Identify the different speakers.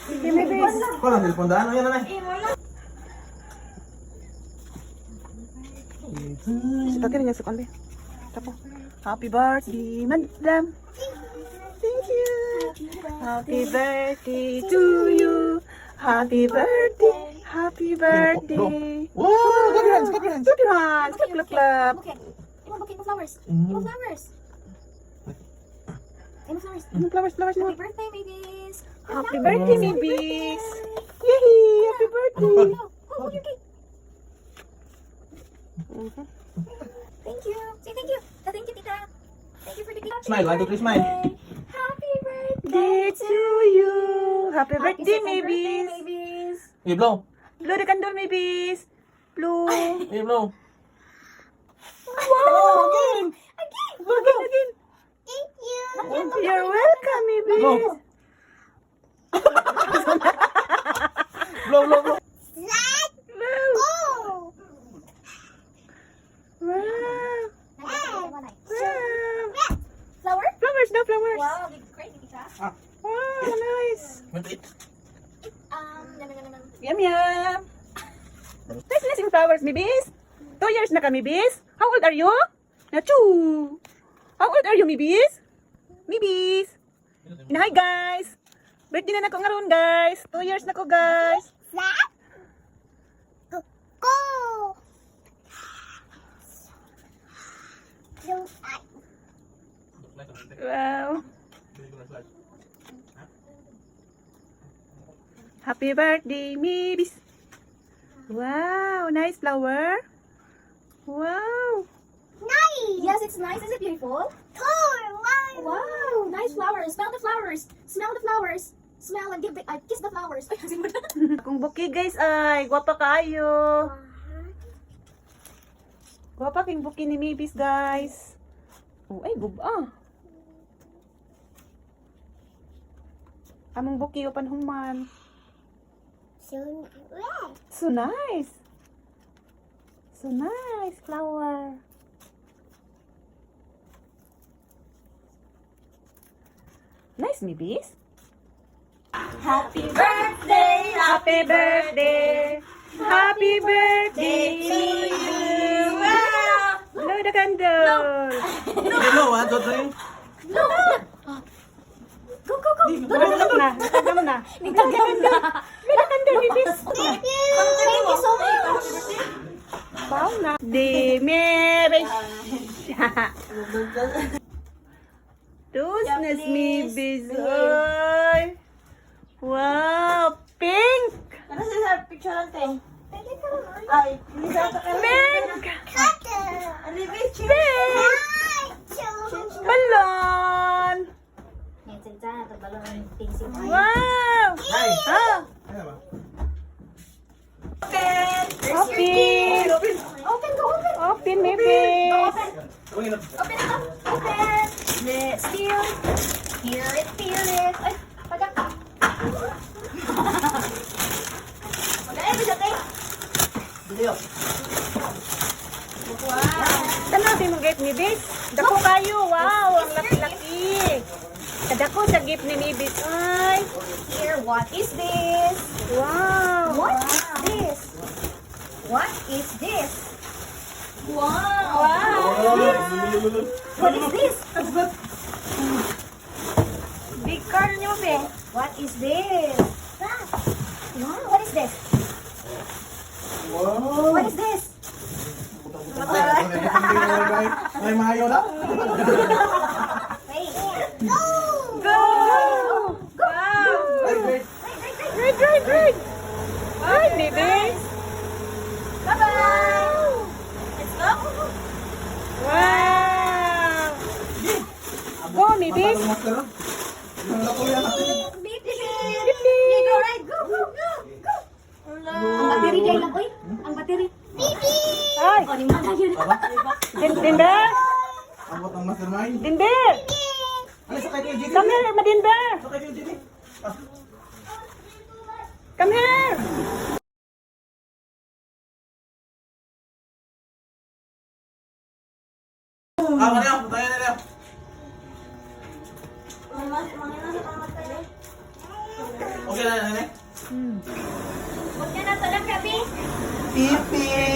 Speaker 1: Sige, Mibis.
Speaker 2: Ko lang cellphone daan. Ayan na.
Speaker 1: Sa takin niya sa konbi. Tapo. Happy birthday, madam. Thank you. Happy birthday to you. Happy birthday. Happy birthday.
Speaker 2: Wow, clap your hands, clap your hands.
Speaker 1: Clap your hands. Clap, clap, clap.
Speaker 3: Bouquet. Imo bouquet mo flowers. Imo flowers. Imo flowers.
Speaker 1: Ano flowers, flowers mo?
Speaker 3: Happy birthday, babies.
Speaker 1: Happy birthday, Mibis. Yay! Happy birthday.
Speaker 3: Go, go, go your cake. Thank you. Say thank you. Say thank you, tita. Thank you for the cake.
Speaker 2: Smile, one, two, three, smile.
Speaker 3: Happy birthday.
Speaker 1: Day to you. Happy
Speaker 3: Happy
Speaker 1: birthday,
Speaker 3: second birthday,
Speaker 1: Mibis.
Speaker 3: babies.
Speaker 2: Okay, blow.
Speaker 1: Blow the candle, Mibis. Blow.
Speaker 2: Okay, blow.
Speaker 1: Wow!
Speaker 2: Again.
Speaker 3: Again.
Speaker 1: Again, again.
Speaker 3: Thank you.
Speaker 1: You're welcome, Mibis.
Speaker 2: Blow. Blow, blow, blow.
Speaker 1: Wow. Wow. Wow.
Speaker 3: Flower?
Speaker 1: Flowers, no flowers.
Speaker 3: Wow, big crazy, tita.
Speaker 1: Wow, nice.
Speaker 2: Want to eat?
Speaker 3: No, no, no, no, no.
Speaker 1: Yum, yum. Nice, nice yung flowers, Mibis. 2 years na kami, Mibis. How old are you? Nachu. How old are you, Mibis? Mibis. And hi, guys. Birthday na nako ngaron, guys. 2 years na ko, guys.
Speaker 4: Go. Go.
Speaker 1: Wow. Happy birthday, Mibis. Wow, nice flower. Wow.
Speaker 4: Nice.
Speaker 3: Yes, it's nice. Is it beautiful?
Speaker 4: Four. One.
Speaker 3: Wow, nice flowers. Smell the flowers. Smell the flowers. Smell and give the kiss the flowers. Ay, kasi mo na.
Speaker 1: Akong bouquet, guys, ay gwapa kaayo. Gwapa king bouquet ni Mibis, guys. Oh, ay guba. Among bouquet upan human.
Speaker 4: So red.
Speaker 1: So nice. So nice flower. Nice, Mibis.
Speaker 3: Happy birthday!
Speaker 1: Happy birthday! Happy birthday to you! Wow! Blow the candle!
Speaker 2: Okay, blow. One, two, three.
Speaker 3: No! Go, go, go!
Speaker 1: Natagam na! Natagam na!
Speaker 3: Nitagam na!
Speaker 1: Blow the candle, Mibis!
Speaker 4: Thank you. Thank you so much.
Speaker 1: Bow na! Di Mary! Those na Mibis! Ay! Wow! Pink!
Speaker 5: Ano sa picture natin? Ay, hindi sa ito kayo.
Speaker 1: Pink!
Speaker 4: Cutter.
Speaker 5: Pink!
Speaker 1: Pink! Balon! Wow!
Speaker 2: Hi.
Speaker 1: Ah!
Speaker 2: Ano ba?
Speaker 1: Open!
Speaker 3: Open, go open!
Speaker 1: Open, Mibis!
Speaker 3: Open!
Speaker 2: Open it.
Speaker 3: Open it up! Open! Let's feel it! Feel it, feel it! Ay, pagka! Mag-ay, bisa tayo!
Speaker 1: Tanaw mo gift ni Bis. Dako kayo. Wow, ang laki-laki. Kadako sa gift ni Mibis. Ay,
Speaker 3: Here, what is this?
Speaker 1: wow.
Speaker 3: What is this? What is this? Wow!
Speaker 1: Wow.
Speaker 3: What is this? Big car niyo, be. What is this? Wow, what is this?
Speaker 2: Wow.
Speaker 3: What is this?
Speaker 2: May mayo na.
Speaker 3: Wait.
Speaker 4: Go.
Speaker 1: Go! Wow.
Speaker 2: Ay, great.
Speaker 1: Ride, ride, ride. Ride, Mibis.
Speaker 3: Bye-bye! Let's go!
Speaker 1: Wow. Go, Mibis.
Speaker 2: Master, no? Ang lako yan.
Speaker 3: Beep, beep! Okay, go right! Go, go, go! Go! Ang battery dyan lang, oy! Ang battery.
Speaker 1: Ay,
Speaker 3: Oh, ni Mama yun.
Speaker 1: Dinder.
Speaker 2: Abot ang mastermind.
Speaker 1: Dinder.
Speaker 2: Ano sa kay GD?
Speaker 1: Come here, Madinder.
Speaker 2: Sa kay GD?
Speaker 1: Come here.
Speaker 2: Ah, kanya, tayo na.
Speaker 3: Huwag na nato lang, Rabi.
Speaker 2: Pipi.